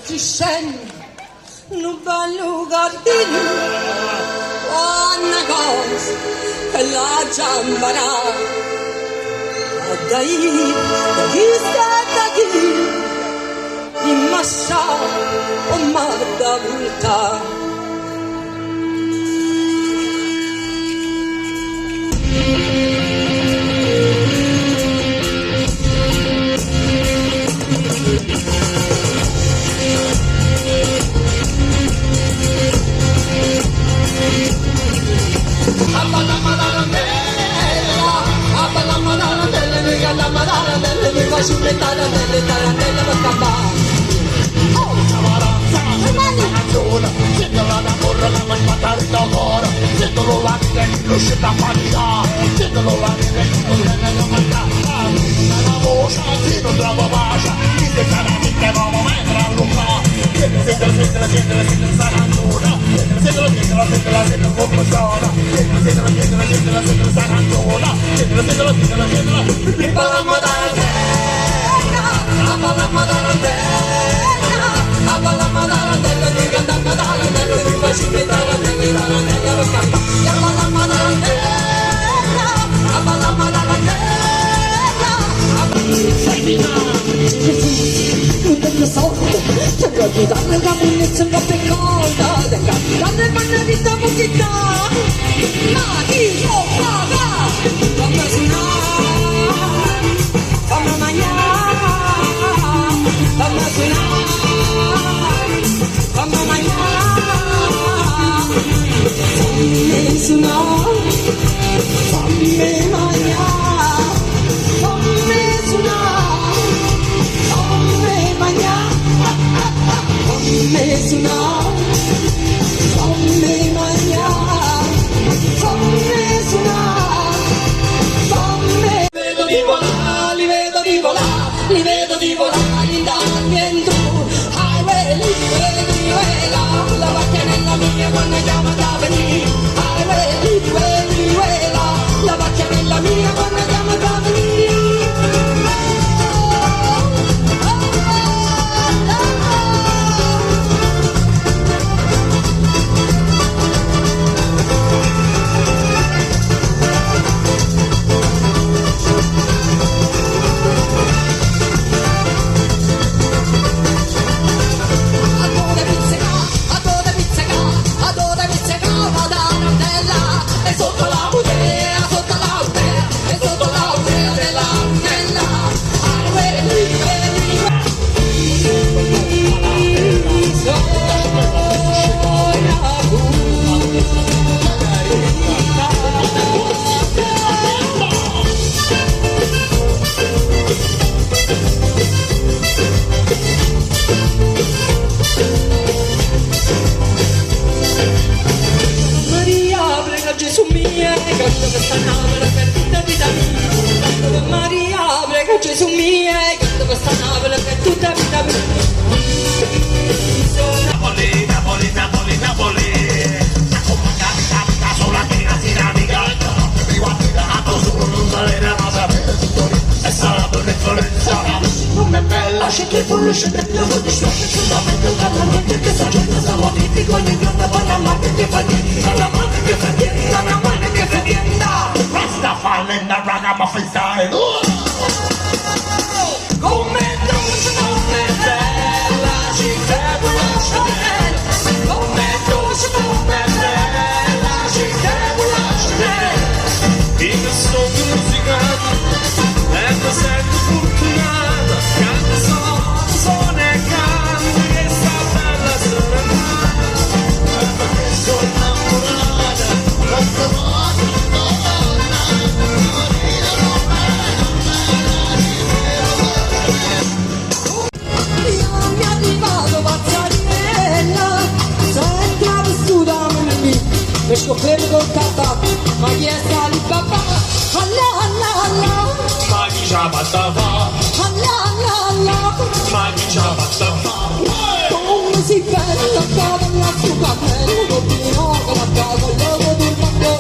Criscenno nu bellu gardino, quanna cosa che l'aggia 'mparà. Adda ì da chisto e da chillo, primma ascià o m'adda vultà. Nun tengo solde, tengo 'a chitarra ca munnezza 'ncopp' 'e corde, tengo 'a chitarra e m'hanno ditto 'a può Ma chi po' pagà? Famme sunà, famme magnà, famme sunà, famme magnà, famme sunà, famme magnà, famme sunà, famme magnà, famme sunà, famme magnà, famme sunà, famme Vedo di volà, li vedo di volà, li vedo di volà in dentro. Highway, li vedo di là, la bacchanella mia quando chiama da venire. Highway, li vedo di là, la bacchanella mia quando chiama da venire. Adora pizzica, adora pizzica, adora pizzica, la tarantella. E sotto la putea, sotto la putea, e sotto la putea della nella. Maria, prega Gesù mio, canta questa Napoli per tutta vita mia. Maria, prega Gesù mio, canta questa Napoli per tutta vita mia. Napoli, Napoli, Napoli, Napoli. Rastafari in the ragamuffin style. Come dolce, come bella, città Chanel. Come dolce, come bella, città Chanel. Io sono musicato e mi sento fortunato. Canto, sono, sono e canto che sta bella serenata. E perché sono innamorata, Io mi arrivato pazzarella, senza vissuta me scoprire col tabacco, ma chi è Alibaba? Allah, Allah, Allah, Ma chi ci ha fatta fa? Allah, Allah, Allah. Ma chi ci ha fatta fa? Come si bella, cavolo, su cappello, con binocolo, a cavolo, con un bambino.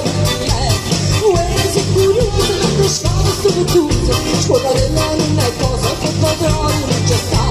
Uè, sei curioso, non scavo sto tutto, scuola della non è cosa che potrò non c'è sta.